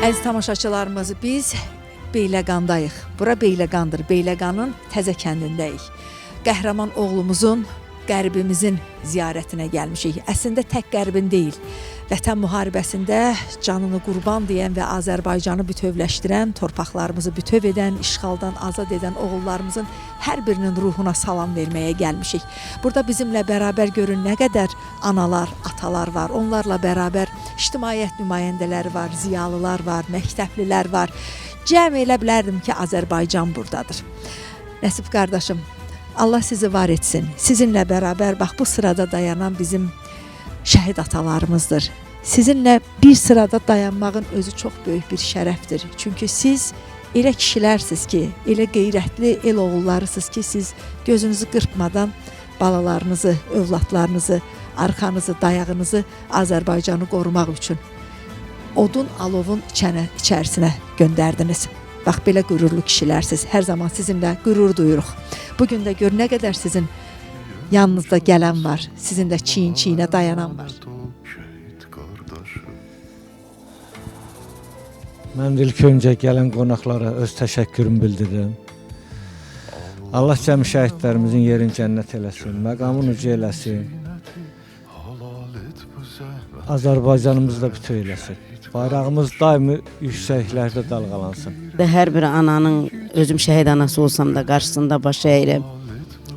Əziz tamaşaçılarımız, biz Beyləqandayıq. Bura Beyləqandır. Beyləqanın Təzə kəndindəyik. Qəhrəman oğlumuzun, Qəribimizin ziyarətinə gəlmişik. Əslində tək Qəribin deyil. Vətən müharibəsində canını qurban deyən və Azərbaycanı bütövləşdirən, torpaqlarımızı bütöv edən, işğaldan azad edən oğullarımızın hər birinin ruhuna salam verməyə gəlmişik. Burada bizimlə bərabər görün nə qədər analar, atalar var. Onlarla bərabər ictimaiyyət nümayəndələri var, ziyalılar var, məktəblilər var. Cəm elə bilərdim ki, Azərbaycan buradadır. Nəsib qardaşım, Allah sizi var etsin. Sizinlə bərabər bax bu sırada dayanan bizim şəhid atalarımızdır. Sizinlə bir sırada dayanmağın özü çox böyük bir şərəfdir. Çünki siz elə kişilərsiniz ki, elə qeyrətli el oğullarısınız ki, siz gözünüzü qırpmadan balalarınızı, övladlarınızı, arxanızı, dayağınızı Azərbaycanı qorumaq üçün odun, alovun içərisinə göndərdiniz. Bax belə qürurlu kişilərsiniz. Hər zaman sizinlə qürur duyuruq. Bu gün də gör nə qədər sizin yanınızda gələn var, sizinlə çiyin çiyinə dayanan var. Mən də ilk öncə gələn qonaqlara öz təşəkkürümü bildirirəm. Allah cəmi şəhidlərimizin yerini cənnət eləsin, məqamını uca eləsin. Azərbaycanımızı da bütöv eləsin. Bayrağımız daimi yüksəklərdə dalğalansın. Hər bir ananın, özüm şəhid anası olsam da qarşısında baş əyirəm.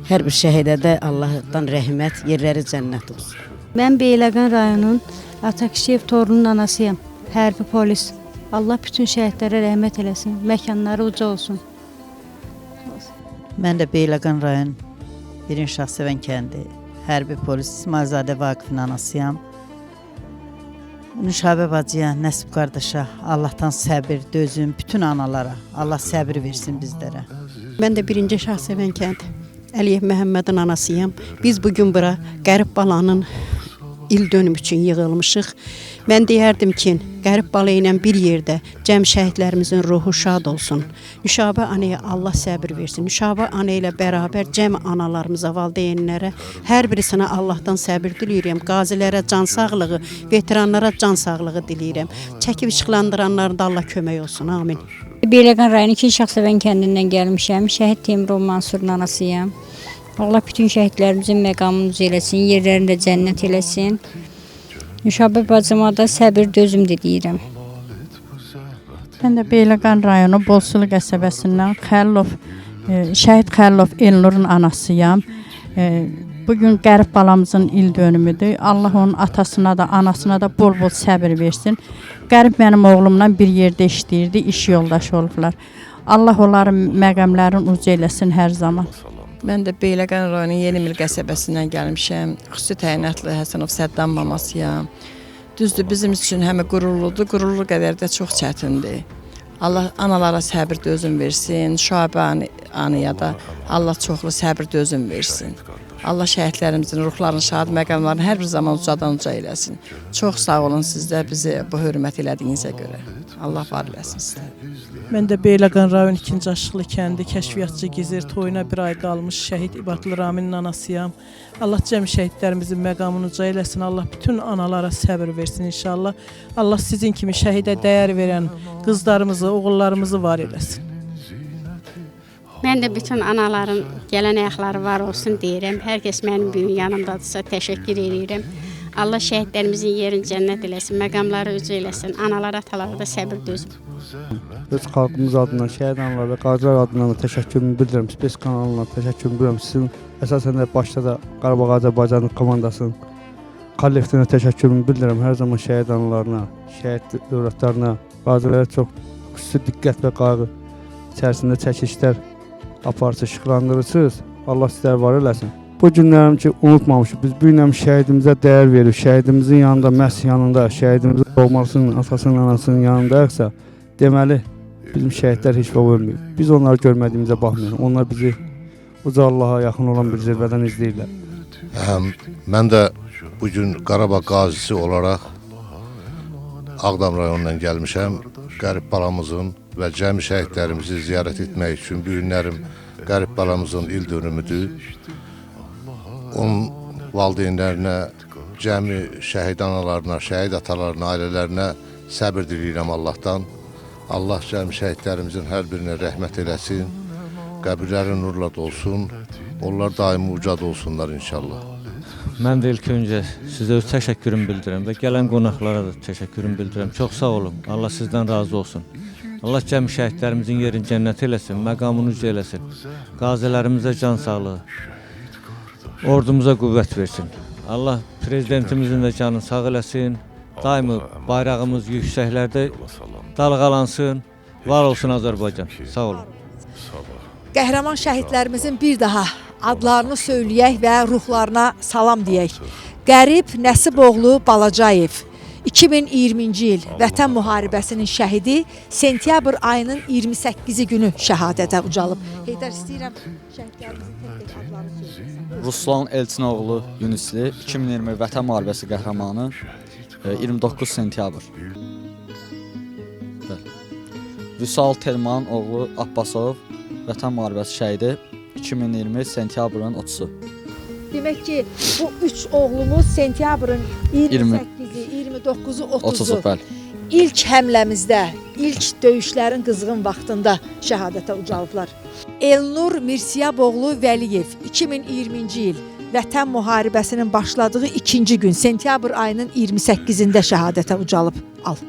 Hər bir şəhidə də Allahdan rəhmət, yerləri cənnət olsun. Mən Beyləqan rayonunun Atakişiyev torunun anasıyam. Hərbi polis. Allah bütün şəhidlərə rəhmət eləsin. Məkanları uca olsun. Mən də Beyləqan rayon 1-ci Şahsevən kəndi hərbi polis İsmailzadə Vaqifin anasıyam. Nüşabə bacıya, Nəsib qardaşa Allahdan səbir, dözüm, bütün analara Allah səbir versin bizlərə. Mən də 1-ci Şahsevən kənd Əliyev Məhəmmədin anasıyam. Biz bugün bura Qərib balanın il dönümü üçün yığılmışıq. Mən deyərdim ki, Qərib bala ilə bir yerdə cəm şəhidlərimizin ruhu şad olsun. Nüşabə anaya Allah səbir versin. Nüşabə ana ilə bərabər cəm analarımıza, valideynlərə, hər birisinə Allahdan səbir diləyirəm. Qazilərə can sağlığı, veteranlara can sağlığı diləyirəm. Çəkib işıqlandıranlara da Allah kömək olsun. Amin. Beyləqan rayonu 2 Şahsevən kəndindən gəlmişəm. Şəhid Teymurov Mansurun anasıyam. Allah bütün şəhidlərimizin məqamını uca eləsin, yerlərini də cənnət eləsin. Nüşabə bacıma da səbir, dözüm diləyirəm. Mən də Beyləqan rayonu Bolsulu qəsəbəsindən Xəlilov, Şəhid Xəlilov Elnurun anasıyam. Bugün Qərib balamızın il dönümüdür. Allah onun atasına da, anasına da bol-bol səbir versin. Qərib mənim oğlumla bir yerdə işləyirdi, iş yoldaşı olublar. Allah onların məqamlarını uca eləsin hər zaman. Mən də Beyləqan rayonu Yenimil qəsəbəsindən gəlmişəm. Xüsusi təyinatlı Həsənov Səddam mamasıyam. Düzdür, bizim üçün həm qürurludur, qürurlu qədər də çox çətindir. Allah analara səbir dözüm versin, Şüabə anaya da Allah çoxlu səbir dözüm versin. Allah şəhidlərimizin ruhlarını şad, məqamlarını hər bir zaman ucadan uca eləsin. Çox sağ olun sizdə bizi bu hörmət elədiyinizə görə. Allah var eləsin sizə. Mən də Beyləqan rayon 2-ci Aşıqlı kəndi kəşfiyyatçı Gizir toyuna bir ay qalmış şəhid İbadlı Raminin anasıyam. Allah cəm şəhidlərimizin məqamını uca eləsin. Allah bütün analara səbir versin inşallah. Allah sizin kimi şəhidə dəyər verən qızlarımızı, oğullarımızı var eləsin. Mən də bütün anaların gələn ayaqları var olsun deyirəm. Hər kəs mənim bu gün yanımdadırsa təşəkkür edirəm. Allah şəhidlərimizin yerini cənnət eləsin, məqamları uca eləsin. Analara, atalara da səbir dözüm. Öz xalqımız adından, şəhid analara və qazilər adından da təşəkkürümü bildirirəm. Space kanalına təşəkkürümü bildirirəm. Sizin əsasən də başda da Qarabağ Azərbaycan komandasının kollektivinə təşəkkürümü bildirirəm. Hər zaman şəhid analarına, şəhid övladlarına, qazilərə çox xüsusi diqqət və qayğı içərisində çəkilişlər aparırsınız, işıqlandırırsınız. Allah sizləri var eləsin. Bu günlərim ki, unutmamışıq. Biz bu günəm şəhidimizə dəyər veririk. Şəhidimizin yanında, məhz yanında, şəhidimizin doğmasının, atasının, anasının yanındayıqsa, deməli, bizim şəhidlər heç vaxt ölməyib. Biz onları görmədiyimizə baxmayaraq, onlar bizi uca Allaha yaxın olan bir zirvədən izləyirlər. Mən də bugün Qarabağ qazisi olaraq Ağdam rayonundan gəlmişəm. Qərib balamızın və cəmi şəhidlərimizi ziyarət etmək üçün bu günlərim Qərib balamızın il dönümüdür. Onun valideynlərinə, cəmi şəhid analarına, şəhid atalarına, ailələrinə səbir diləyirəm Allahdan. Allah cəmi şəhidlərimizin hər birinə rəhmət eləsin. Qəbirləri nurla dolsun. Onlar daimi ucad olsunlar inşallah. Mən də ilk öncə sizə öz təşəkkürümü bildirirəm və gələn qonaqlara da təşəkkürümü bildirirəm. Çox sağ olun. Allah sizdən razı olsun. Allah cəmi şəhidlərimizin yerini cənnət eləsin, məqamını uca eləsin. Qazilərimizə can sağlığı, ordumuza qüvvət versin. Allah prezidentimizin də canını sağ eləsin. Daimi bayrağımız yüksəklərdə dalğalansın. Var olsun Azərbaycan. Sağ olun. Qəhrəman şəhidlərimizin bir daha adlarını söyləyək və ruhlarına salam deyək. Qərib Nəsiboğlu Balacayev, 2020-ci il Vətən müharibəsinin şəhidi, sentyabr ayının 28-i günü şəhadətə ucalıb. Heydər, istəyirəm şəhidlərimizin tək-tək adlarını söyləyəsən. Ruslan Elçinoğlu Yunisli, 2020 Vətən müharibəsi qəhrəmanı, 29 sentyabr. Bəli. Vüsal Telman oğlu Abbasov, Vətən müharibəsi şəhidi, 2020 sentyabrın 30-u. Demək ki, bu üç oğlumuz sentyabrın 28-i, 29-u, 30-u. Bəli. İlk həmləmizdə, ilk döyüşlərin qızğın vaxtında şəhadətə ucalıblar. Elnur Mirsiyaboğlu Vəliyev, 2020-ci il Vətən müharibəsinin başladığı ikinci gün, sentyabr ayının 28-ində şəhadətə ucalıb. Al.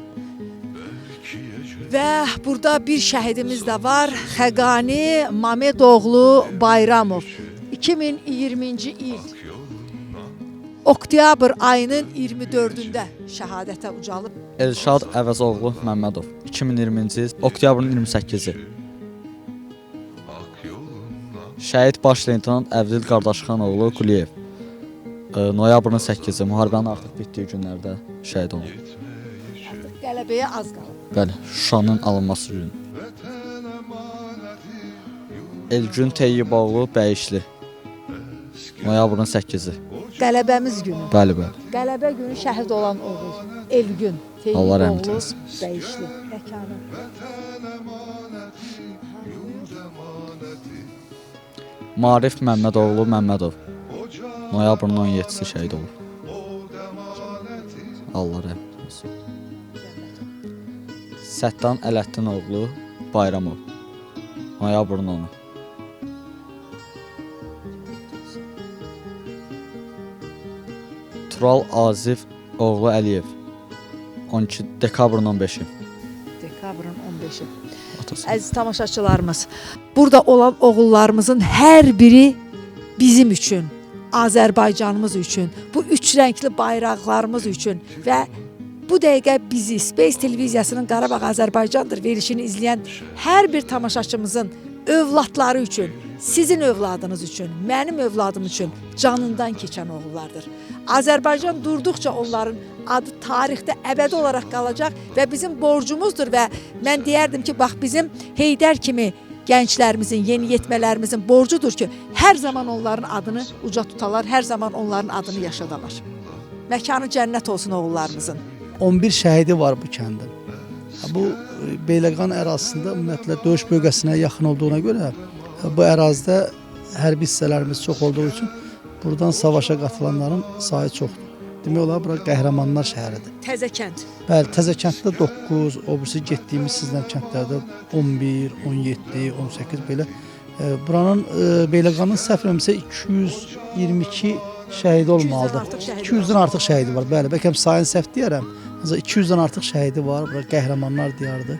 Və burada bir şəhidimiz də var, Xəqani Mamedoğlu Bayramov. 2020-ci il oktyabr ayının 24-ündə şəhadətə ucalıb. Elşad Əvəzoğlu Məmmədov, 2020-ci il oktyabrın 28-i. Şəhid baş leytenant Əbdül Qardaşxanoğlu Quliyev, noyabrın 8-i, müharibənin artıq bitdiyi günlərdə şəhid olub. Artıq qələbəyə az qalıb. Bəli, Şuşanın alınması günü. Elgün Teyyiboğlu Bəyişli, noyabrın 8-i. Qələbəmiz günü. Bəli, bəli. Qələbə günü şəhid olan oğul Elgün Allah rəhmət Teyyiboğlu eləsin. Bəyişli. Məkanı. Marif Məmmədoğlu Məmmədov, noyabrın 17-si şəhid olub. Allah rəhmət eləsin. Səttan Ələddinoğlu Bayramov, noyabrın 10-u. Tural Azif oğlu Əliyev, 12 dekabrın 15-i. Dekabrın 15-i. Atası. Əziz tamaşaçılarımız, burada olan oğullarımızın hər biri bizim üçün, Azərbaycanımız üçün, bu üç rəngli bayraqlarımız üçün və bu dəqiqə bizi Space televiziyasının Qarabağ Azərbaycandır verilişini izləyən hər bir tamaşaçımızın övladları üçün, sizin övladınız üçün, mənim övladım üçün canından keçən oğullardır. Azərbaycan durduqca onların adı tarixdə əbədi olaraq qalacaq və bizim borcumuzdur və mən deyərdim ki, bax bizim Heydər kimi gənclərimizin, yeniyetmələrimizin borcudur ki, hər zaman onların adını uca tutalar, hər zaman onların adını yaşadalar. Məkanı cənnət olsun oğullarımızın. 11 şəhidi var bu kəndin. Bu Beyləqan ərazisində ümumiyyətlə döyüş bölgəsinə yaxın olduğuna görə bu ərazidə hərbi hissələrimiz çox olduğu üçün buradan savaşa qatılanların sayı çoxdur. Demək olar bura qəhrəmanlar şəhəridir. Təzə kənd. Bəli, Təzə kənddə 9, o birisi getdiyimiz sizlə kəndlərdə 11, 17, 18 belə. Buranın Beyləqanın səhv eləmirəmsə 222 şəhidi olmalıdır. 200-dən artıq şəhidi var. Bəli, bəlkə sayını səhv deyərəm. Ancaq 200-dən artıq şəhidi var. Bura qəhrəmanlar diyarıdır.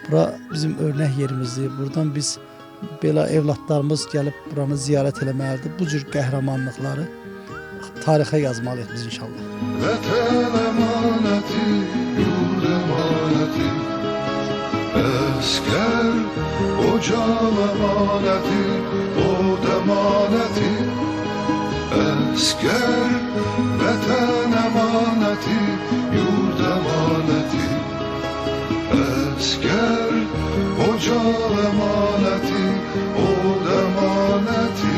Bura bizim örnək yerimizdir. Buradan biz belə evladlarımız gəlib buranı ziyarət eləməlidir. Bu cür qəhrəmanlıqları tarixə yazmalıyıq biz inşallah. Vətən əmanəti, yurd əmanəti, əskər ocaq əmanəti, od əmanəti, əskər vətən əmanəti, yurd əmanəti, əskər ocaq əmanəti, od əmanəti.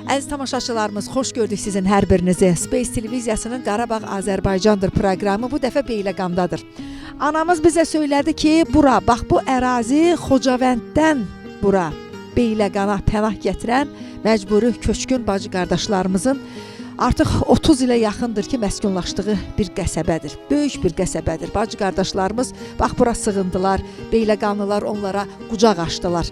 Əziz tamaşaçılarımız, xoş gördük sizin hər birinizi. Space televiziyasının Qarabağ Azərbaycandır proqramı bu dəfə Beyləqandadır. Anamız bizə söylədi ki, bura, bax bu ərazi Xocavənddən bura Beyləqana pənah gətirən Məcburi köçkün bacı qardaşlarımızın artıq 30 ilə yaxındır ki, məskunlaşdığı bir qəsəbədir. Böyük bir qəsəbədir. Bacı qardaşlarımız bax bura sığındılar, Beyləqanlılar onlara qucaq açdılar.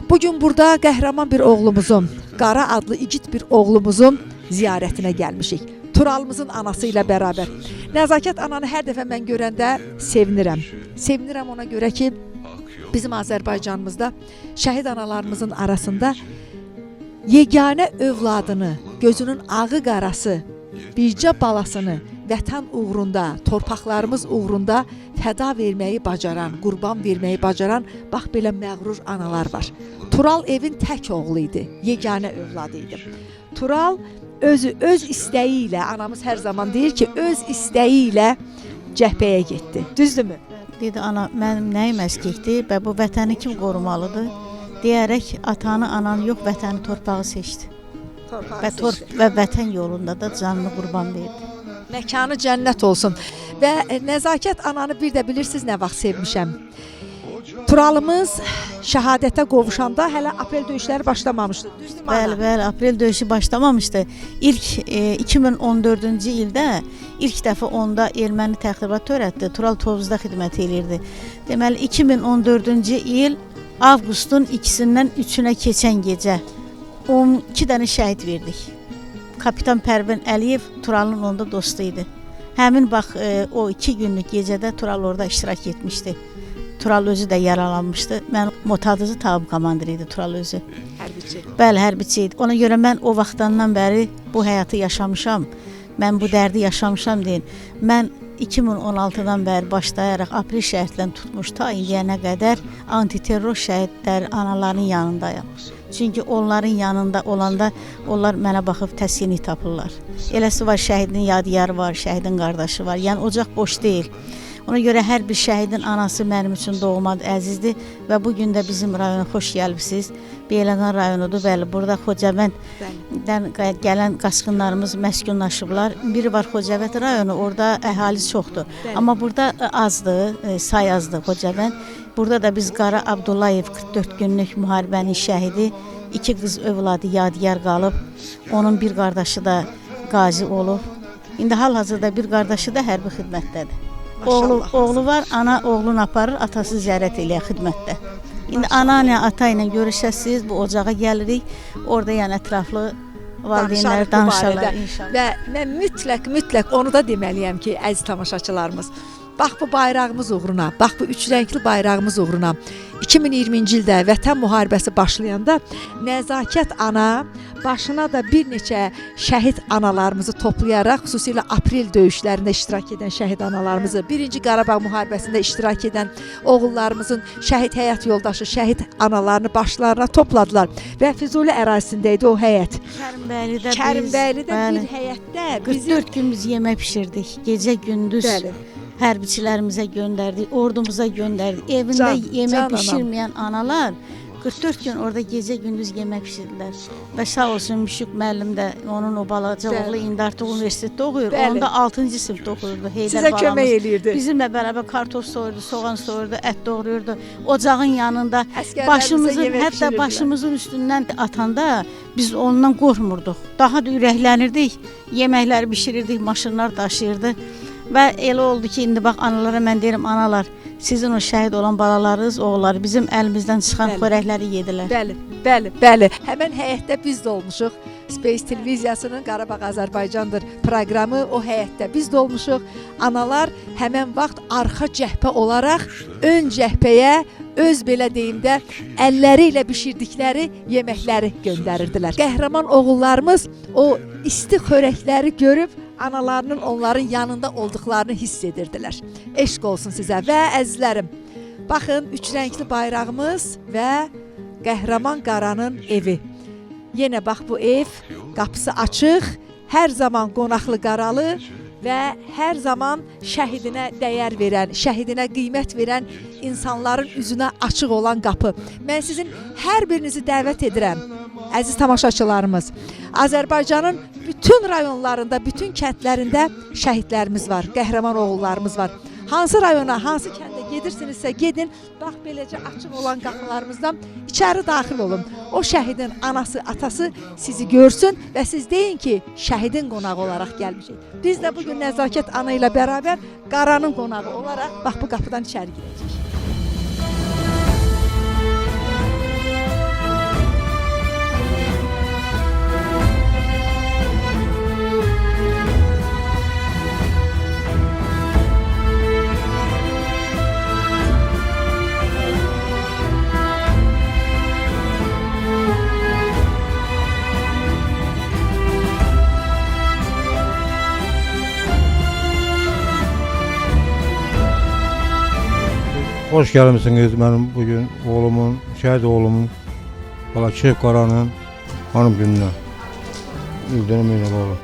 Bugün burada qəhrəman bir oğlumuzun, Qara adlı igid bir oğlumuzun ziyarətinə gəlmişik. Turalımızın anası ilə bərabər. Nəzakət ananı hər dəfə mən görəndə sevinirəm. Sevinirəm ona görə ki, bizim Azərbaycanımızda şəhid analarımızın arasında yeganə övladını, gözünün ağı qarası, bircə balasını vətən uğrunda, torpaqlarımız uğrunda fəda verməyi bacaran, qurban verməyi bacaran bax belə məğrur analar var. Tural evin tək oğlu idi, yeganə övladı idi. Tural özü öz istəyi ilə, anamız hər zaman deyir ki, öz istəyi ilə cəbhəyə getdi. Düzdürmü? Dedi ana, mənim nəyim əskikdir və bu vətəni kim qorumalıdır? Deyərək atanı, ananı yox, vətəni, torpağı seçdi. Torpağı və, seçdi. Və vətən yolunda da canını qurban verdi. Məkanı cənnət olsun. Və Nəzakət ananı bir də bilirsiniz nə vaxt sevmişəm. Turalımız şəhadətə qovuşanda hələ aprel döyüşləri başlamamışdı. Düzdürmü ana? Bəli, bəli, aprel döyüşü başlamamışdı. İlk 2014-cü ildə ilk dəfə onda erməni təxribat törətdi. Tural Tovuzda xidmət elirdi. Deməli 2014-cü il avqustun 2-sindən 3-ünə keçən gecə 12 dənə şəhid verdik. Kapitan Pərvin Əliyev Turalın onda dostu idi. Həmin bax o 2 günlük gecədə Tural orada iştirak etmişdi. Tural özü də yaralanmışdı. Mən motadızı tabut komandiri idi Tural özü. Hərbiçi. Bəli, hərbiçi idi. Ona görə mən o vaxtdan bəri bu həyatı yaşamışam. Mən bu dərdi yaşamışam deyin. Mən 2016-dan bəri başlayaraq aprel şəhidlərini tutmuş ta indiyənə qədər antiterror şəhidlər anaların yanındayam. Çünki onların yanında olanda onlar mənə baxıb təskinlik tapırlar. Eləsi var şəhidin yadigarı var, şəhidin qardaşı var. Yəni ocaq boş deyil. Ona görə hər bir şəhidin anası mənim üçün doğmadır, əzizdir və bu gün də bizim rayona xoş gəlibsiz. Beyləqan rayonudur, bəli, burada Xocavənddən gələn qaçqınlarımız məskunlaşıblar. Biri var Xocavənd rayonu, orada əhali çoxdur. Bəli. Amma burada azdır, say azdır Xocavənd. Burada da biz Qara Abdullayev 44 günlük müharibənin şəhidi, 2 qız övladı yadigar qalıb. Onun bir qardaşı da qazi olub. İndi hal-hazırda bir qardaşı da hərbi xidmətdədir. Oğlu var, ana oğlunu aparır, atası ziyarət eləyir xidmətdə. İndi ana ilə, ata ilə görüşəsiniz, bu ocağa gəlirik, orada yəni ətraflı valideynlər danışarlar inşallah. Və mən mütləq onu da deməliyəm ki, əziz tamaşaçılarımız, bax bu bayrağımız uğruna, bax bu üç rəngli bayrağımız uğruna 2020-ci ildə Vətən müharibəsi başlayanda Nəzakət ana başına da bir neçə şəhid analarımızı toplayaraq, xüsusilə aprel döyüşlərində iştirak edən şəhid analarımızı, 1-ci Qarabağ müharibəsində iştirak edən oğullarımızın şəhid həyat yoldaşı, şəhid analarını başlarına topladılar və Füzuli ərazisində idi o həyət. Kərimbəylidə Kərimbəylidə bir həyətdə 44 gün biz yemək bişirdik, gecə gündüz. Bəli. Hərbiçilərimizə göndərdik, ordumuza göndərdik. Evində yemək bişirməyən analar 44 gün orada gecə-gündüz yemək bişirdilər. Və sağ olsun Müşfiq müəllim də, onun o balaca oğlu indi artıq universitetdə oxuyur. Bəli. Onda 6-cı sinifdə oxuyurdu Heydər Sizə balamız. kömək eləyirdi. Bizimlə bərabər kartof soyurdu, soğan soyurdu, ət doğrayırdı. Ocağın yanında başımızın, hətta başımızın üstündən atanda biz ondan qorxmurduq. Daha da ürəklənirdik, yeməkləri bişirirdik, maşınlar daşıyırdı. Və elə oldu ki, indi bax analara mən deyirəm, analar, sizin o şəhid olan balalarınız, oğulları bizim əlimizdən çıxan xörəkləri yedilər. Bəli, bəli, bəli. Həmən həyətdə biz də olmuşuq. Space Televiziyasının Qarabağ Azərbaycandır proqramı, o həyətdə biz də olmuşuq. Analar həmən vaxt arxa cəbhə olaraq ön cəbhəyə öz belə deyim də əlləri ilə bişirdikləri yeməkləri göndərirdilər. Qəhrəman oğullarımız o isti xörəkləri görüb analarının onların yanında olduqlarını hiss edirdilər. Eşq olsun sizə və əzizlərim, baxın üç rəngli bayrağımız və Qəhrəman Qaranın evi. Yenə bax bu ev, qapısı açıq, hər zaman qonaqlı qaralı və hər zaman şəhidinə dəyər verən, şəhidinə qiymət verən insanların üzünə açıq olan qapı. Mən sizin hər birinizi dəvət edirəm, əziz tamaşaçılarımız. Azərbaycanın bütün rayonlarında, bütün kəndlərində şəhidlərimiz var, qəhrəman oğullarımız var. Hansı rayona, hansı kəndə gedirsinizsə gedin, bax beləcə açıq olan qapılarımızdan içəri daxil olun. O şəhidin anası, atası sizi görsün və siz deyin ki, şəhidin qonağı olaraq gəlmişik. Biz də bugün Nəzakət ana ilə bərabər Qaranın qonağı olaraq bax bu qapıdan içəri girəcəyik. Hoş gəlmisiniz mənim bugün oğlumun, şəhid oğlumun, Balakişiyev Qaranın hanım gününə, il dönümü ilə bağlı.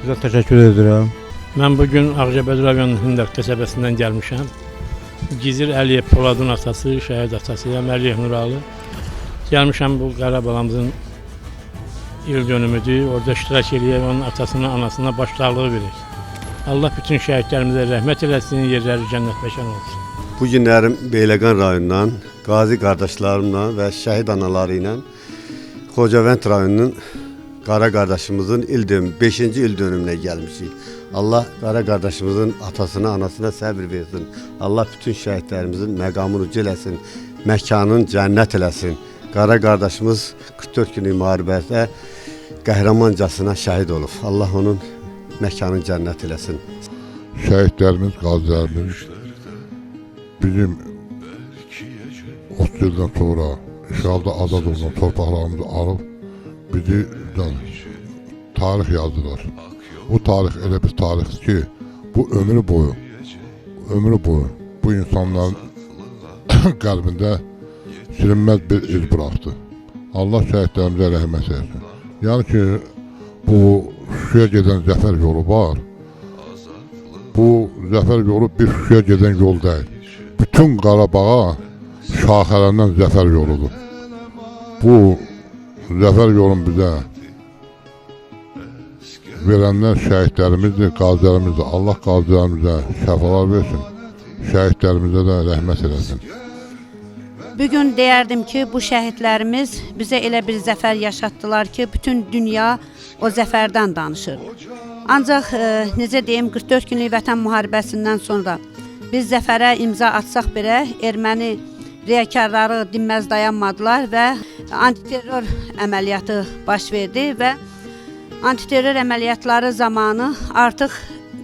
Sizə təşəkkür edirəm. Mən bugün Ağcabədi rayonunun Hindaq qəsəbəsindən gəlmişəm. Gizir Əliyev Poladın atası, şəhid atasıyam, Əliyev Nuralı. Gəlmişəm bu Qara balamızın il dönümüdür. Orada iştirak eləyək, onun atasına, anasına başsağlığı verək. Allah bütün şəhidlərimizə rəhmət eləsin, yerləri cənnət məkan olsun. Bu günlərim Beyləqan rayonundan, qazi qardaşlarımla və şəhid anaları ilə Xocavənd rayonunun Qara qardaşımızın il dönümü, 5-ci il dönümünə gəlmişik. Allah Qara qardaşımızın atasına, anasına səbir versin. Allah bütün şəhidlərimizin məqamını uca eləsin, məkanın cənnət eləsin. Qara qardaşımız 44 günlük müharibədə qəhrəmancasına şəhid olub. Allah onun məkanını cənnət eləsin. Şəhidlərimiz, qazilərimiz bizim 30 ildən sonra işğalda azad olunan torpaqlarımızı alıb bizi tarix yazdılar. Bu tarix elə bir tarixdir ki, bu ömrü boyu bu insanların qəlbində silinməz bir iz buraxdı. Allah şəhidlərimizə rəhmət eləsin. Yəni ki, bu Şuşaya gedən zəfər yolu var. Bu zəfər yolu bir Şuşaya gedən yol deyil. Bütün Qarabağa şaxələnən zəfər yoludur. Bu zəfər yolunu bizə verənlər şəhidlərimizdir, qazilərimizdir. Allah qazilərimizə şəfalar versin, şəhidlərimizə də rəhmət eləsin. Bugün deyərdim ki, bu şəhidlərimiz bizə elə bir zəfər yaşatdılar ki, bütün dünya o zəfərdən danışır. Ancaq, necə deyim, 44 günlük vətən müharibəsindən sonra biz zəfərə imza atsaq belə, erməni riyakarları dinməz dayanmadılar və antiterror əməliyyatı baş verdi və antiterror əməliyyatları zamanı artıq,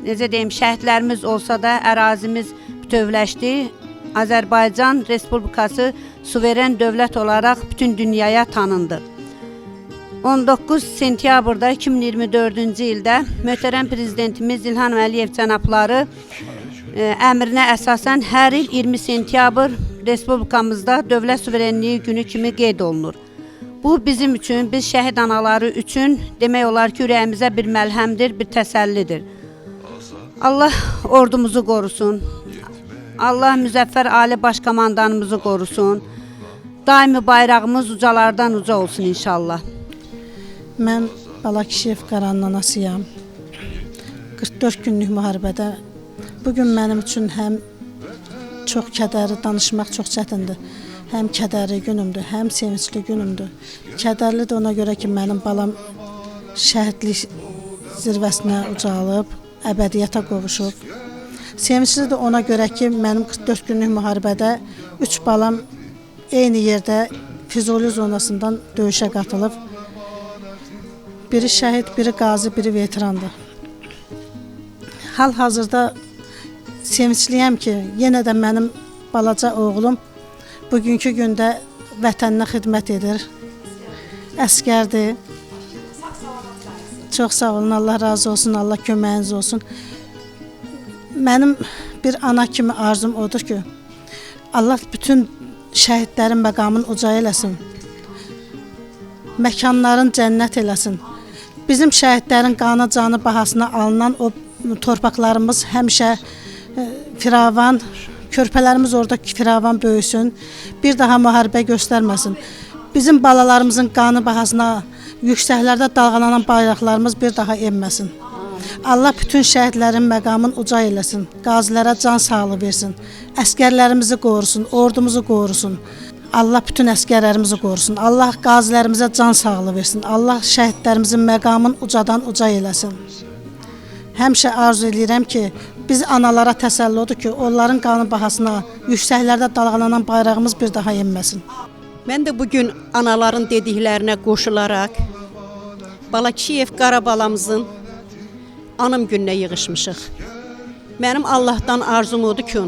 necə deyim, şəhidlərimiz olsa da ərazimiz bütövləşdi. Azərbaycan Respublikası suveren dövlət olaraq bütün dünyaya tanındı. 19 sentyabrda 2024-cü ildə möhtərəm Prezidentimiz İlham Əliyev cənabları əmrinə əsasən hər il 20 sentyabr Respublikamızda Dövlət Suverenliyi Günü kimi qeyd olunur. Bu bizim üçün, biz şəhid anaları üçün demək olar ki, ürəyimizə bir məlhəmdir, bir təsəllidir. Allah ordumuzu qorusun. Allah Müzəffər Ali Başkomandanımızı qorusun. Daimi bayrağımız ucalardan uca olsun inşallah. Mən Balakişiyev Qaranın anasıyam. 44 günlük müharibədə bugün mənim üçün həm çox kədərli, danışmaq çox çətindir. Həm kədərli günümdür, həm sevincli günümdür. Kədərli də ona görə ki, mənim balam şəhidlik zirvəsinə ucalıb, əbədiyyətə qovuşub. Sevincli də ona görə ki, mənim 44 günlük müharibədə 3 balam eyni yerdə Füzuli zonasından döyüşə qatılıb. Biri şəhid, biri qazi, biri veterandır. Hal-hazırda sevincliyəm ki, yenə də mənim balaca oğlum bugünkü gündə vətəninə xidmət edir. Əskərdir. Çox sağ olun, Allah razı olsun, Allah köməyiniz olsun. Mənim bir ana kimi arzum odur ki, Allah bütün şəhidlərin məqamını uca eləsin. Məkanların cənnət eləsin. Bizim şəhidlərin qanı canı bahasına alınan o torpaqlarımız həmişə firavan, körpələrimiz orada firavan böyüsün, bir daha müharibə göstərməsin. Bizim balalarımızın qanı bahasına yüksəklərdə dalğalanan bayraqlarımız bir daha enməsin. Allah bütün şəhidlərin məqamını uca eləsin, qazilərə can sağlığı versin, əskərlərimizi qorusun, ordumuzu qorusun. Allah bütün əskərlərimizi qorusun. Allah qazilərimizə can sağlığı versin. Allah şəhidlərimizin məqamını ucadan uca eləsin. Həmişə arzu eləyirəm ki, biz analara təsəlli odur ki, onların qanı bahasına yüksəklərdə dalğalanan bayrağımız bir daha enməsin. Mən də bugün anaların dediklərinə qoşularaq Balakişiyev Qarabalamızın anım gününə yığışmışıq. Mənim Allahdan arzum odur ki,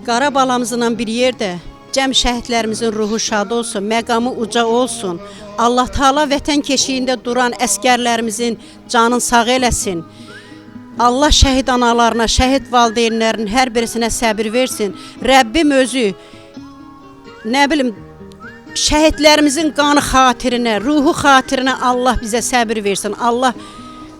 Qarabalamızla bir yerdə cəm şəhidlərimizin ruhu şad olsun, məqamı uca olsun. Allah Taala vətən keşiyində duran əskərlərimizin canını sağ eləsin. Allah şəhid analarına, şəhid valideynlərinin hər birisinə səbir versin. Rəbbim özü, nə bilim, şəhidlərimizin qanı xatirinə, ruhu xatirinə Allah bizə səbir versin. Allah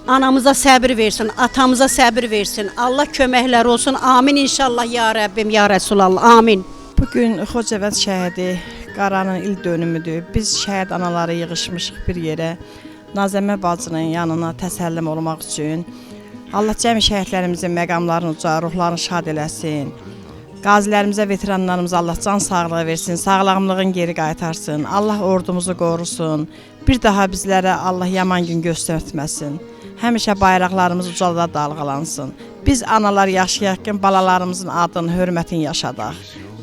anamıza səbir versin, atamıza səbir versin. Allah köməklər olsun. Amin inşallah ya Rəbbim, ya Rəsulallah. Amin. Bugün Xocavənd şəhidi Qaranın il dönümüdür. Biz şəhid anaları yığışmışıq bir yerə. Nazəmə bacının yanına təsəllim olmaq üçün. Allah cəmi şəhidlərimizin məqamlarını uca, ruhlarını şad eləsin. Qazilərimizə, veteranlarımıza Allah can sağlığı versin, sağlamlığın geri qaytarsın. Allah ordumuzu qorusun. Bir daha bizlərə Allah yaman gün göstərtməsin. Həmişə bayraqlarımız ucada dalğalansın. Biz analar yaşayaq ki, balalarımızın adını, hörmətini yaşadaq.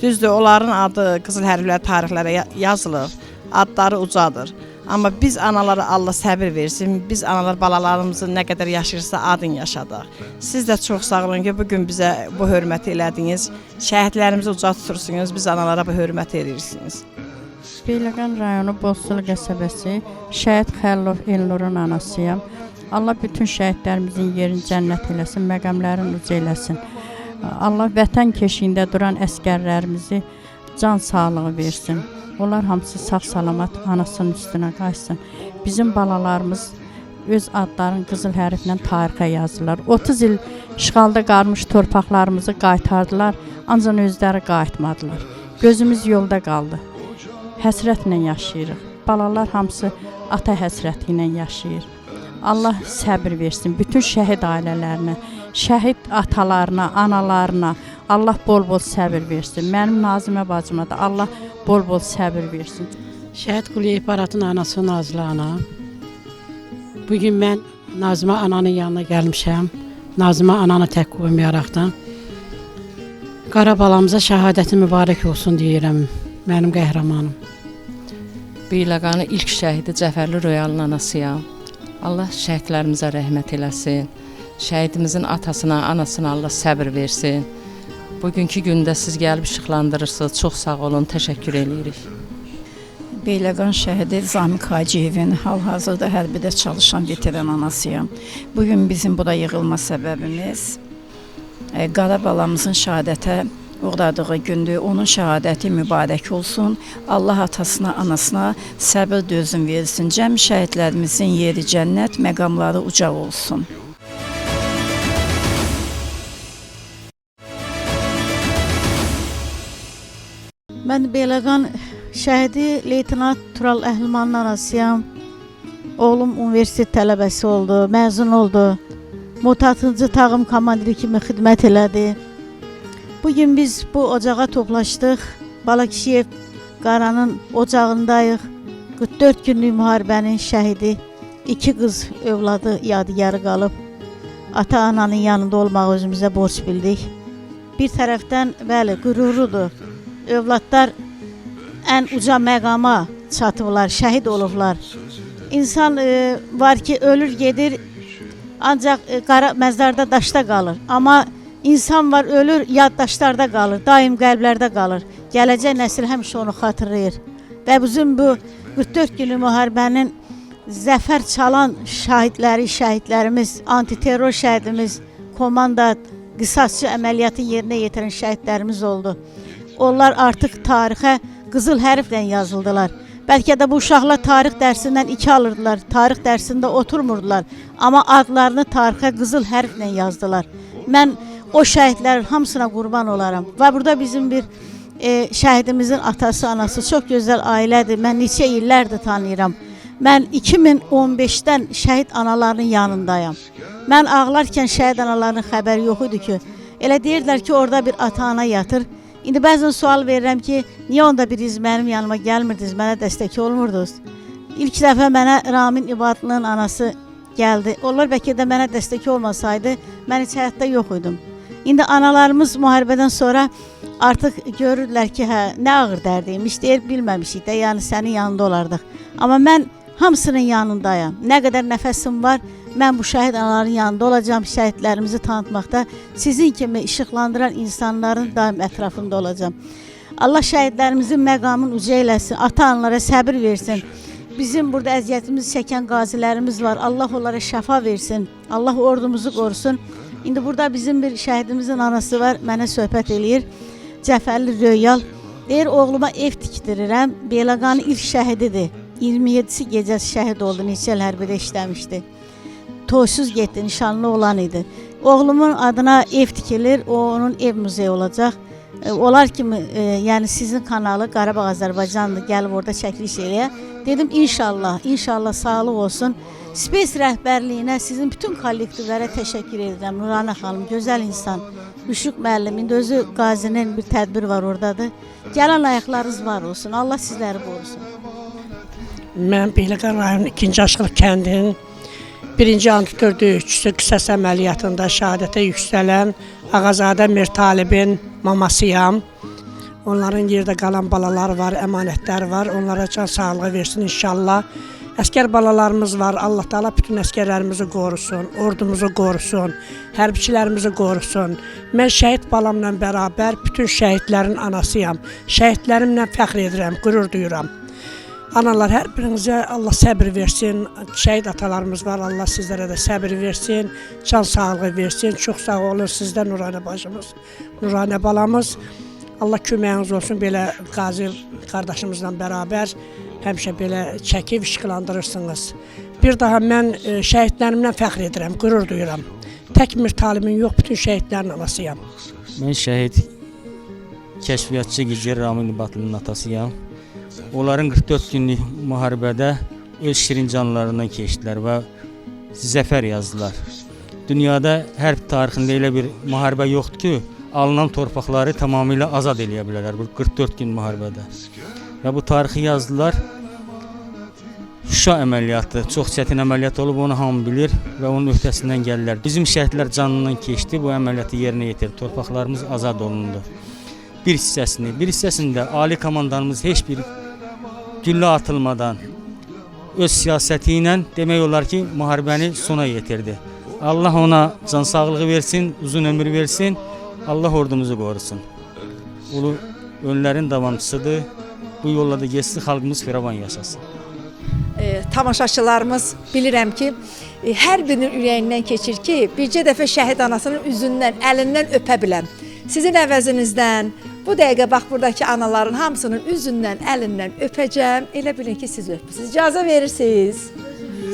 Düzdür, onların adı qızıl hərflər tarixlərə yazılır, adları ucadır. Amma biz analara Allah səbir versin, biz analar balalarımızın nə qədər yaşayırsa adını yaşadaq. Siz də çox sağ olun ki, bugün bizə bu hörməti elədiniz. Şəhidlərimizi uca tutursunuz, biz analara bu hörməti edirsiniz. Beyləqan rayonu Bozsulu qəsəbəsi Şəhid Xəlilov Elnurun anasıyam. Allah bütün şəhidlərimizin yerini cənnət eləsin, məqamlarını uca eləsin. Allah vətən keşiyində duran əskərlərimizi can sağlığı versin. Onlar hamısı sağ-salamat anasının üstünə qayıtsın. Bizim balalarımız öz adlarını qızıl hərflə tarixə yazırlar. 30 il işğalda qalmış torpaqlarımızı qaytardılar, ancaq özləri qayıtmadılar. Gözümüz yolda qaldı. Həsrətlə yaşayırıq. Balalar hamısı ata həsrəti ilə yaşayır. Allah səbir versin bütün şəhid ailələrinə, şəhid atalarına, analarına Allah bol-bol səbir versin. Mənim Nazimə bacıma da Allah bol-bol səbir versin. Şəhid Quliyev Baratın anası Nazlı ana. Bugün mən Nazimə ananın yanına gəlmişəm. Nazimə ananı tək qoymayaraqdan. Qara balamıza şəhadəti mübarək olsun deyirəm, mənim qəhrəmanım. Beyləqanın ilk şəhidi Cəfərli Royalın anasıyam. Allah şəhidlərimizə rəhmət eləsin. Şəhidimizin atasına, anasına Allah səbir versin. Bugünkü gündə siz gəlib işıqlandırırsınız. Çox sağ olun, təşəkkür eləyirik. Beyləqan şəhidi Zamiq Hacıyevin hal-hazırda hərbidə çalışan veteran anasıyam. Bugün bizim bura yığılma səbəbimiz qara balamızın şəhadətə uğradığı gündür. Onun şəhadəti mübarək olsun. Allah atasına, anasına səbir dözüm versin. Cəm şəhidlərimizin yeri cənnət, məqamları uca olsun. Mən Beyləqan şəhidi leytenant Tural Əhlimanın anasıyam. Oğlum universitet tələbəsi oldu, məzun oldu. 36-cı tağım komandiri kimi xidmət elədi. Bugün biz bu ocağa toplaşdıq. Balakişiyev Qaranın ocağındayıq. 44 günlük müharibənin şəhidi, 2 qız övladı yadigarı qalıb. Ata-ananın yanında olmağı özümüzə borc bildik. Bir tərəfdən, bəli, qürurudur. Övladlar ən uca məqama çatıblar, şəhid olublar. İnsan var ki, ölür gedir, ancaq qara məzarda daşda qalır. Amma insan var, ölür, yaddaşlarda qalır, daim qəlblərdə qalır. Gələcək nəsil həmişə onu xatırlayır. Və bizim bu 44 günlük müharibənin zəfər çalan şahidləri, şəhidlərimiz, antiterror şəhidimiz, komanda, qisasçı əməliyyatı yerinə yetirən şəhidlərimiz oldu. Onlar artıq tarixə qızıl hərflə yazıldılar. Bəlkə də bu uşaqlar tarix dərsindən 2 alırdılar, tarix dərsində oturmurdular. Amma adlarını tarixə qızıl hərflə yazdılar. Mən o şəhidlərin hamısına qurban olaram. Və burada bizim bir şəhidimizin atası, anası çox gözəl ailədir. Mən neçə illərdir tanıyıram. Mən 2015-dən şəhid analarının yanındayam. Mən ağlarkən şəhid analarının xəbəri yox idi ki, elə deyirdilər ki, orada bir ata-ana yatır. İndi bəzən sual verirəm ki, niyə onda biriniz mənim yanıma gəlmirdiniz, mənə dəstək olmurdunuz? İlk dəfə mənə Ramin İbadlının anası gəldi. Onlar bəlkə də mənə dəstək olmasaydı, mən heç həyatda yox idim. İndi analarımız müharibədən sonra artıq görürlər ki, hə, nə ağır dərdiymiş, deyir, bilməmişik də, yəni sənin yanında olardıq. Amma mən hamısının yanındayam. Nə qədər nəfəsim var, mən bu şəhid anaların yanında olacağam, şəhidlərimizi tanıtmaqda sizin kimi işıqlandıran insanların daim ətrafında olacağam. Allah şəhidlərimizin məqamını uca eləsin, ata-analara səbir versin. Bizim burada əziyyətimizi çəkən qazilərimiz var. Allah onlara şəfa versin. Allah ordumuzu qorusun. İndi burada bizim bir şəhidimizin anası var, mənə söhbət eləyir. Cəfərli Röyal. Deyir, oğluma ev tikdirirəm. Beyləqanın ilk şəhididir. 27-si gecəsi şəhid oldu, neçə il hərbidə işləmişdi. Toysuz getdi, nişanlı olan idi. Oğlumun adına ev tikilir, o onun ev muzeyi olacaq. Onlar kimi, yəni sizin kanalı Qarabağ Azərbaycandır, gəlib orada çəkiliş eləyə. Dedim, inşallah, inşallah sağlıq olsun. Space rəhbərliyinə, sizin bütün kollektivlərə təşəkkür edirəm. Nurana xanım, gözəl insan, Müşfiq müəllim, indi özü qazinin bir tədbir var oradadır. Gələn ayaqlarınız var olsun, Allah sizləri qorusun. Mən Beyləqan rayonunun 2-ci Aşqılıq kəndinin 1-ci antiterror döyüşçüsü qisas əməliyyatında şəhadətə yüksələn Ağazadə Mirtalibin mamasıyam. Onların yerdə qalan balaları var, əmanətləri var. Onlara can sağlığı versin inşallah. Əskər balalarımız var. Allah Teala bütün əskərlərimizi qorusun, ordumuzu qorusun, hərbiçilərimizi qorusun. Mən şəhid balamla bərabər bütün şəhidlərin anasıyam. Şəhidlərimlə fəxr edirəm, qürur duyuram. Analar, hər birinizə Allah səbir versin. Şəhid atalarımız var, Allah sizlərə də səbir versin, can sağlığı versin. Çox sağ olun sizdə Nuranə bacımız, Nuranə balamız. Allah köməyiniz olsun, belə qazi qardaşımızla bərabər həmişə belə çəkib işıqlandırırsınız. Bir daha mən şəhidlərimlə fəxr edirəm, qürur duyuram. Tək Mirtalibin yox, bütün şəhidlərin anasıyam. Mən şəhid kəşfiyyatçı Gizir Ramin İbadlının atasıyam. Onların 44 günlük müharibədə öz şirin canlarından keçdilər və zəfər yazdılar. Dünyada hərb tarixində elə bir müharibə yoxdur ki, alınan torpaqları tamamilə azad eləyə bilərlər bu 44 gün müharibədə. Və bu tarixi yazdılar. Şuşa əməliyyatı çox çətin əməliyyat olub, onu hamı bilir və onun öhdəsindən gəlirlər. Bizim şəhidlər canından keçdi, bu əməliyyatı yerinə yetirdi. Torpaqlarımız azad olundu. Bir hissəsini, bir hissəsində ali komandanımız heç bir güllə atılmadan öz siyasəti ilə demək olar ki, müharibəni sona yetirdi. Allah ona can sağlığı versin, uzun ömür versin, Allah ordumuzu qorusun. Ulu önlərin davamçısıdır. Bu yolla da getsin, xalqımız firavan yaşasın. Tamaşaçılarımız bilirəm ki, hər birinin ürəyindən keçir ki, bircə dəfə şəhid anasının üzündən, əlindən öpə biləm. Sizin əvəzinizdən bu dəqiqə bax buradakı anaların hamısının üzündən, əlindən öpəcəm. Elə bilin ki, siz öpürsünüz. İcazə verirsiniz.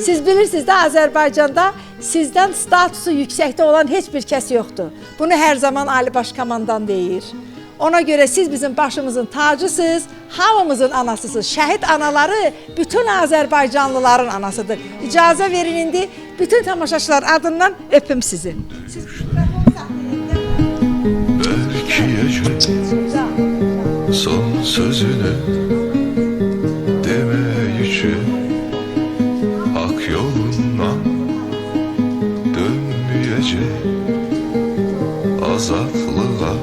Siz bilirsiniz də Azərbaycanda sizdən statusu yüksəkdə olan heç bir kəs yoxdur. Bunu hər zaman Ali Baş Komandan deyir. Ona görə siz bizim başımızın tacısınız, hamımızın anasısınız. Şəhid anaları bütün Azərbaycanlıların anasıdır. İcazə verin indi bütün tamaşaçılar adından öpüm sizi. Siz son sözünü demek için hak yolundan dönmeyecek, azatlığa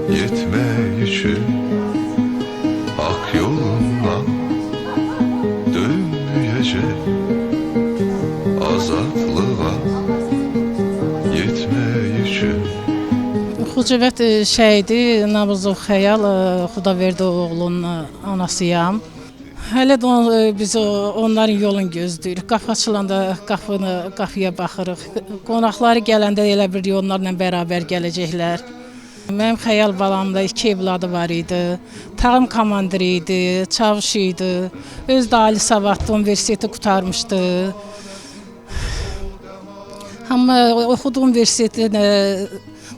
yetmek için hak yolundan dönmeyecek, azatlığa yetmek için. Xocavənd şəhidi Nabızov Xəyal Xudaverdi oğlunun anasıyam. Hələ də biz onların yolunu gözləyirik. Qapı açılanda qapıya baxırıq. Qonaqları gələndə elə bir onlarla bərabər gələcəklər. Mənim Xəyal balamda 2 evladı var idi. Tağım komandiri idi, çavuş idi. Özü də ali savadlı universiteti qurtarmışdı. Amma oxuduğu universitetin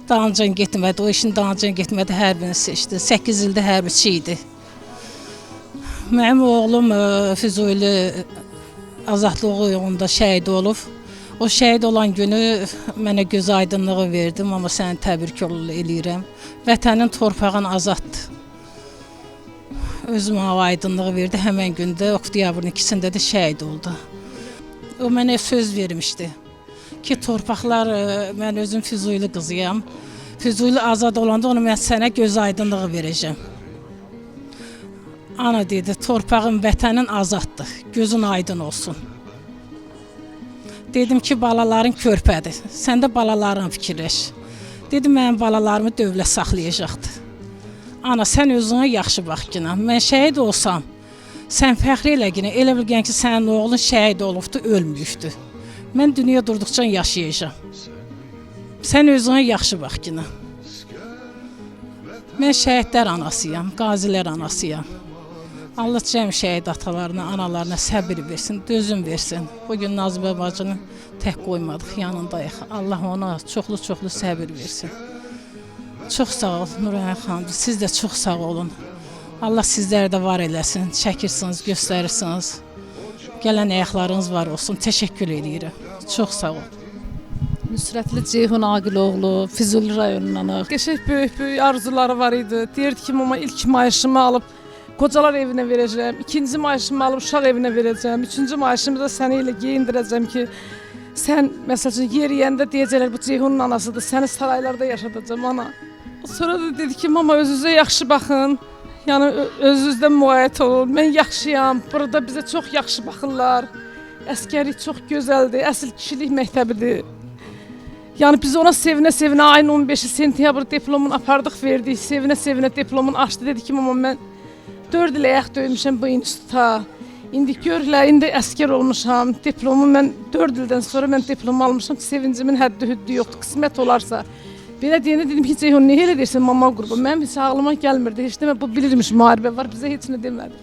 dalınca getmədi, o işin dalınca getmədi, hərbini seçdi. 8 ildə hərbiçi idi. Mənim oğlum Füzuli azadlığı yolunda şəhid olub. O şəhid olan günü mənə göz aydınlığı verdim, amma səni təbrik eləyirəm. Vətənin, torpağın azaddır. Özüm o aydınlığı verdi. Həmən gündə, oktyabrın 2-sində də şəhid oldu. O mənə söz vermişdi ki, torpaqlar, mən özüm Füzuli qızıyam. Füzuli azad olanda onu mən sənə göz aydınlığı verəcəm. Ana dedi, torpağın, vətənin azaddır, gözün aydın olsun. Dedim ki, balaların körpədir, sən də balaların fikirləş. Dedim, mənim balalarımı dövlət saxlayacaqdır. Ana, sən özünə yaxşı bax günə, mən şəhid olsam, sən fəxr elə günə, elə bilgən ki, sənin oğlun şəhid olubdur, ölməyibdir. Mən dünya durduqca yaşayacağam. Sən özünə yaxşı bax günə. Mən şəhidlər anasıyam, qazilər anasıyam. Allah cəm şəhid atalarına, analarına səbir versin, dözüm versin. Bugün Nazimə bacını tək qoymadıq, yanındayıq. Allah ona çoxlu-çoxlu səbir versin. Çox sağ ol Nurhan xanım, siz də çox sağ olun. Allah sizləri də var eləsin, çəkirsiniz, göstərirsiniz. Gələn ayaqlarınız var olsun, təşəkkür edirəm. Çox sağ ol. Nusrətli Ceyhun Aqiloğlu, Füzuli rayonundanıq. Qəşəng böyük-böyük arzuları var idi. Deyirdi ki, mama ilk maaşımı alıb qocalar evinə verəcəm, ikinci maaşımı alıb uşaq evinə verəcəm, üçüncü maaşımı da səni elə geyindirəcəm ki, sən məsəl üçün yeriyəndə deyəcəklər bu Ceyhunun anasıdır, səni saraylarda yaşadacağam ana. Sonra da dedi ki, mama özünüzə yaxşı baxın, yəni özünüzdən müğayət olun, mən yaxşıyam, burada bizə çox yaxşı baxırlar, əskərlik çox gözəldir, əsl kişilik məktəbidir. Yəni biz ona sevinə-sevinə ayın 15-i sentyabr diplomunu apardıq, verdik, sevinə-sevinə diplomunu açdı, dedi ki, mama mən 4 il ayaq döymüşəm bu instituta. İndi görürlər, indi əskər olmuşam. Diplomu mən 4 ildən sonra mən diplomu almışam. Sevincimin həddi-hüddi yoxdur, qismət olarsa. Belə deyəndə dedim ki, Ceyhun, niyə elə deyirsən mama qurban? Mənim heç ağlıma gəlmirdi. Heç demə, bu bilirmiş müharibə var, bizə heç nə demədi.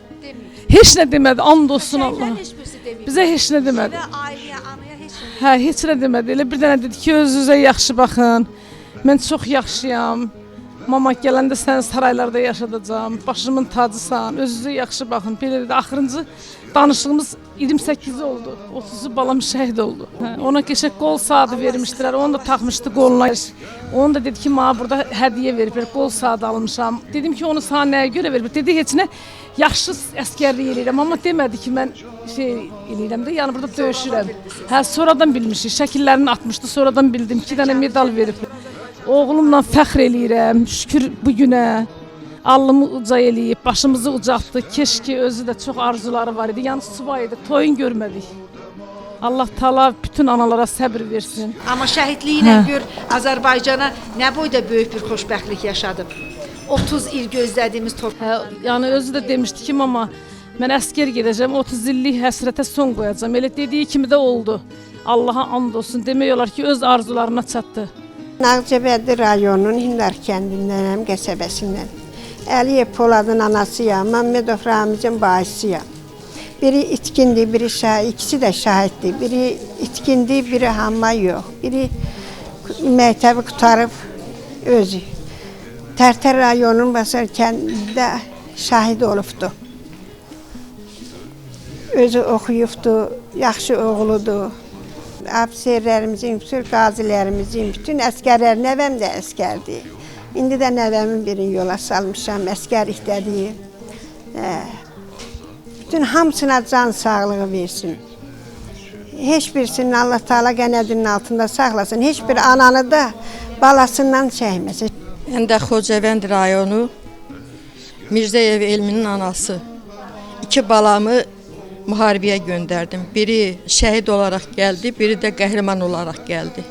Heç nə demədi, and olsun Allah. Bizə heç nə demədi. Hə, heç nə demədi. Elə bir dənə dedi ki, özünüzə yaxşı baxın. Mən çox yaxşıyam. Mama gələndə səni saraylarda yaşadacağam, başımın tacısan, özünüzə yaxşı baxın. Belə dedi, axırıncı danışığımız 28-i oldu, 30-u balam şəhid oldu. Hə, ona qəşəng qol saatı vermişdilər, onu da taxmışdı qoluna. Onu da dedi ki, mənə burada hədiyyə veriblər, qol saatı almışam. Dedim ki, onu sana nəyə görə veriblər? Dedi, heç nə, yaxşı əskərlik eləyirəm, amma demədi ki, mən şey eləyirəm də, yəni burada döyüşürəm. Hə, sonradan bilmişik, şəkillərini atmışdı, sonradan bildim, 2 dənə medal veriblər. Oğlumla fəxr eləyirəm, şükür bu günə. Alnımı uca eləyib, başımızı ucaltdı. Keşke özü də çox arzuları var idi. Yəni subay idi, toyun görmədik. Allah Taala bütün analara səbir versin. Amma şəhidliyi ilə gör Azərbaycana nə boyda böyük bir xoşbəxtlik yaşadıb. 30 il gözlədiyimiz torpaq. Yəni özü də demişdi ki, mama mən əskər gedəcəm, 30 illik həsrətə son qoyacağam. Elə dediyi kimi də oldu. Allaha and olsun. Demək olar ki, öz arzularına çatdı. Ağcabədi rayonunun Hindar kəndindənəm, qəsəbəsindən. Əliyev Poladın anasıyam, Məmmədov Ramizin bayisiyam. Biri itkindir, biri şahid, ikisi də şahiddir. Biri itkindir, biri hamma yox. Biri məktəbi qurtarıb özü. Tərtər rayonunun Basar kəndində şahid olubdu. Özü oxuyubdu, yaxşı oğludur. Ofserlərimizin, bütün qazilərimizin, bütün əskərlər, nəvəm də əskərdir. İndi də nəvəmin birini yola salmışam, əskərlikdədir. Bütün hamısına can sağlığı versin. Heç birisinin Allah Taala qənədinin altında saxlasın. Heç bir ananı da balasından çəkməsin. Mən də Xocavənd rayonu Mirzəyev Elminin anası. 2 balamı müharibəyə göndərdim. Biri şəhid olaraq gəldi, biri də qəhrəman olaraq gəldi.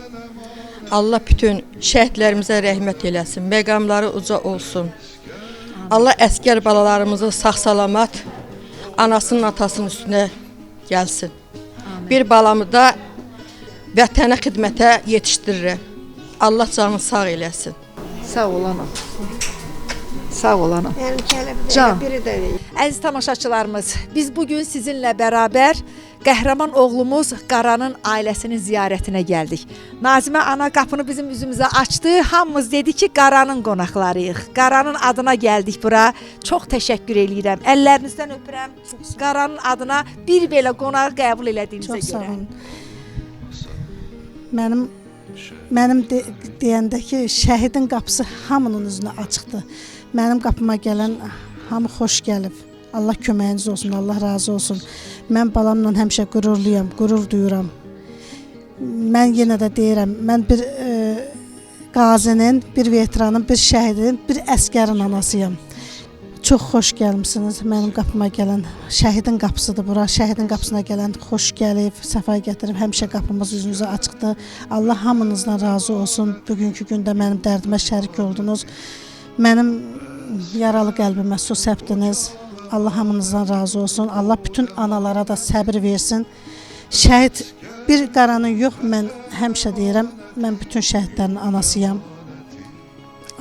Allah bütün şəhidlərimizə rəhmət eləsin, məqamları uca olsun. Allah əskər balalarımızı sağ-salamat anasının atasının üstünə gəlsin. Amin. Bir balamı da vətənə xidmətə yetişdirirəm. Allah canını sağ eləsin. Sağ ol ana. Sağ ol ana. Can. Əziz tamaşaçılarımız, biz bugün sizinlə bərabər Qəhrəman oğlumuz Qaranın ailəsinin ziyarətinə gəldik. Nazimə ana qapını bizim üzümüzə açdı. Hamımız dedi ki, Qaranın qonaqlarıyıq. Qaranın adına gəldik bura. Çox təşəkkür eləyirəm. Əllərinizdən öpürəm. Qaranın adına bir belə qonağı qəbul elədiyinizə Çox sağ görə. olun. Mənim deyəndə ki, şəhidin qapısı hamının üzünə açıqdır. Mənim qapıma gələn hamı xoş gəlib. Allah köməyiniz olsun, Allah razı olsun. Mən balamla həmişə qürurluyam, qürur duyuram. Mən yenə də deyirəm, mən bir qazinin, bir veteranın, bir şəhidin, bir əskərin anasıyam. Çox xoş gəlmisiniz. Mənim qapıma gələn şəhidin qapısıdır bura. Şəhidin qapısına gələn xoş gəlib, səfa gətirib. Həmişə qapımız üzünüzə açıqdır. Allah hamınızdan razı olsun. Bugünkü gündə mənim dərdimə şərik oldunuz. Mənim yaralı qəlbimə su səpdiniz. Allah hamınızdan razı olsun. Allah bütün analara da səbir versin. Şəhid bir Qaranın yox, mən həmişə deyirəm, mən bütün şəhidlərin anasıyam.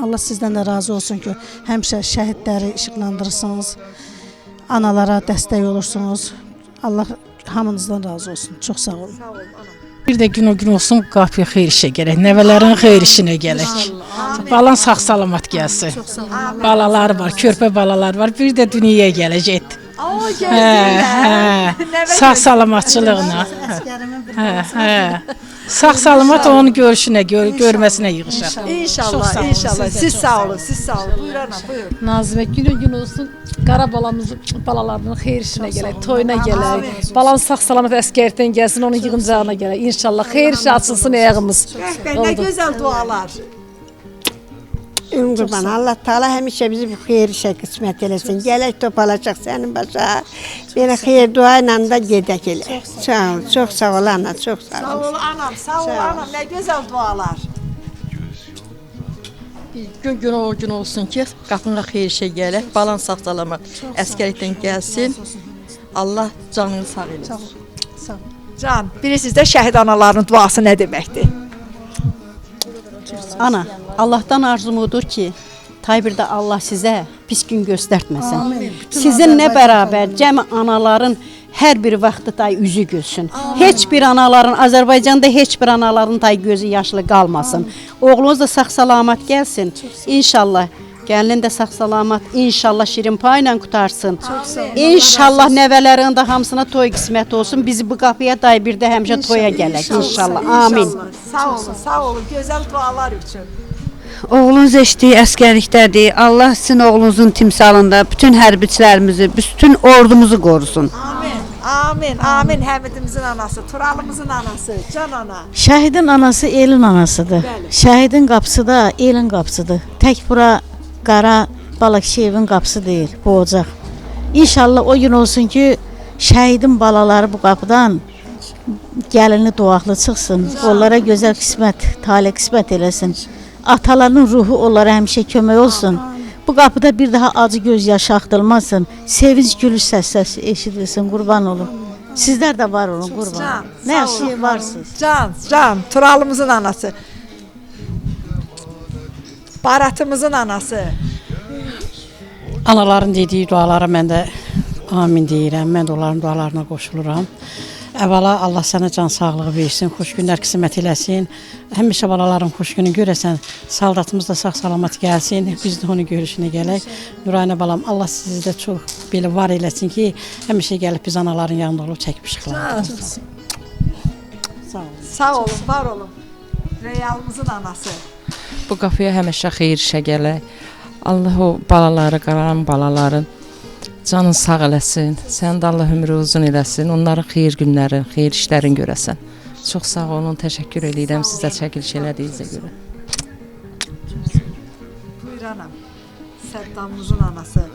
Allah sizdən də razı olsun ki, həmişə şəhidləri işıqlandırırsınız, analara dəstək olursunuz. Allah hamınızdan razı olsun. Çox sağ olun. Bir də gün o gün olsun qapıya xeyir işə gələk, nəvələrin xeyir işinə gələk. Balan sağ salamat gəlsin. Balalar var, körpə balalar var. Bir də dünyaya gələcək. Gəlsinlər. Sağ salamatçılığına. Hə. Sağ salamat onun görüşünə, görməsinə yığışaq. İnşallah, inşallah. Siz sağ olun, siz sağ olun. Buyur ana, buyur. Nazimə günü gün olsun qara balamızın balalarının xeyir işinə gələk, toyuna gələk. Balan sağ salamat əskərlikdən gəlsin, onun yığıncağına gələk. İnşallah xeyir işi açılsın ayağımız. Rəhbər, nə gözəl dualar. Qurban, Allah Teala həmişə bizi bu xeyir işə qismət eləsin. Gələk topalaşaq sənin başa. Belə xeyir dua ilə də gedək elə. Sağ ol, çox sağ ol ana, çox sağ ol. Sağ ol anam, sağ ol anam, nə gözəl dualar. Bir gün o gün olsun ki, qapına xeyir işə gələk, balan sağ salamat əskərlikdən gəlsin. Allah canını sağ eləsin. Sağ ol. Can, bilirsiniz də şəhid analarının duası nə deməkdir? Ana, Allahdan arzum odur ki, tay bir də Allah sizə pis gün göstərtməsin. Amin. Sizin nə bərabər cəmi anaların hər bir vaxtı tay üzü gülsün. Amin. Heç bir anaların, Azərbaycanda heç bir anaların tay gözü yaşlı qalmasın. Amin. Oğlunuz da sağ salamat gəlsin. İnşallah. Gəlinin də sağ salamat, inşallah şirin payla qutarsın. İnşallah nəvələrin də hamısına toy qismət olsun. Bizi bu qapıya day bir də həmişə toya gələk inşallah. Amin. Sağ olun, sağ olun. Gözəl dualar üçün. Oğlunuz eşitdiyi əskərlikdədir. Allah sizin oğlunuzun timsalında bütün hərbiçilərimizi, bütün ordumuzu qorusun. Amin, amin, amin. Həmidimizin anası, Turalımızın anası, can ana. Şəhidin anası elin anasıdır. Bəli. Şəhidin qapısı da elin qapısıdır. Tək bura Qara Balakşiyevin qapısı deyil, bu ocaq. İnşallah o gün olsun ki, şəhidin balaları bu qapıdan gəlini duaqlı çıxsın. Onlara gözəl qismət, talih qismət eləsin. Atalarının ruhu onlara həmişə kömək olsun. Bu qapıda bir daha acı göz yaşı axdırılmasın. Sevinç gülüş səs eşidilsin, qurban olum. Sizlər də var olun, qurban. Can, Nə sağ olun. yaxşı varsınız. Can, can, Turalımızın anası. Baratımızın anası. Anaların dediyi dualara mən də amin deyirəm. Mən də onların dualarına qoşuluram. Əvvəla Allah sənə can sağlığı versin, xoş günlər qismət eləsin. Həmişə balaların xoş günü görəsən. Saldatımız da sağ salamat gəlsin. Biz də onun görüşünə gələk. Nurayna balam, Allah sizi də çox belə var eləsin ki, həmişə gəlib biz anaların yanında olub çəkmişik. Sağ olun. Sağ olun, var olun. Reyalımızın anası. Bu qapıya həmişə xeyir işə gələk. Allah o balaları, qaran balaların canın sağ eləsin. Sən də Allah ömrü uzun eləsin. Onların xeyir günlərin, xeyir işlərin görəsən. Çox sağ olun, təşəkkür eləyirəm sizə çəkiliş elədiyinizə görə. Buyur anam. Səddamımızın anası.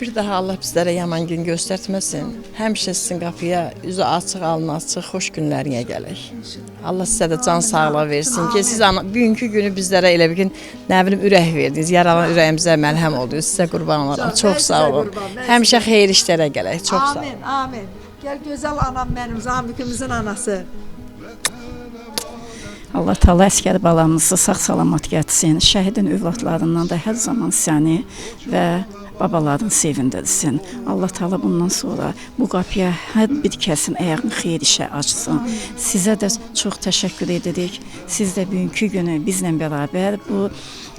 Bir daha Allah bizlərə yaman gün göstərtməsin. Həmişə sizin qapıya üzü açıq, alnı açıq, xoş günlərinə gələk. Allah sizə də can sağlığı versin ki, siz bugünkü günü bizlərə elə bir gün, nə bilim, ürək verdiniz, yaralan ürəyimizə məlhəm oldunuz. Sizə qurban olaram. Çox sağ olun. Həmişə xeyir işlərə gələk. Çox sağ olun. Amin, amin. Gəl gözəl anam mənim, Zamikimizin anası. Allah Teala əskər balamızı sağ salamat gətirsin. Şəhidin övladlarından da hər zaman səni və babalarını sevindirsin. Allah Taala bundan sonra bu qapıya hər bir kəsin ayağını xeyir işə açsın. Sizə də çox təşəkkür edirik. Siz də bugünkü günü bizlə bərabər bu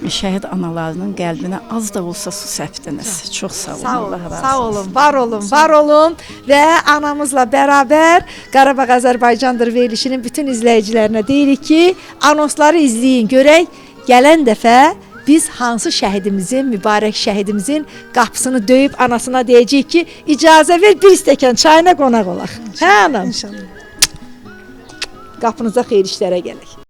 şəhid analarının qəlbinə az da olsa su səpdiniz. Çox sağ olun. Sağ olun, Allah razı sağ olsun. olun, var olun, var olun və anamızla bərabər Qarabağ Azərbaycandır verilişinin bütün izləyicilərinə deyirik ki, anonsları izləyin, görək gələn dəfə biz hansı şəhidimizin, mübarək şəhidimizin qapısını döyüb anasına deyəcəyik ki, icazə ver bir stəkan çayına qonaq olaq. Hə anam? İnşallah. Qapınıza xeyir işlərə gələk.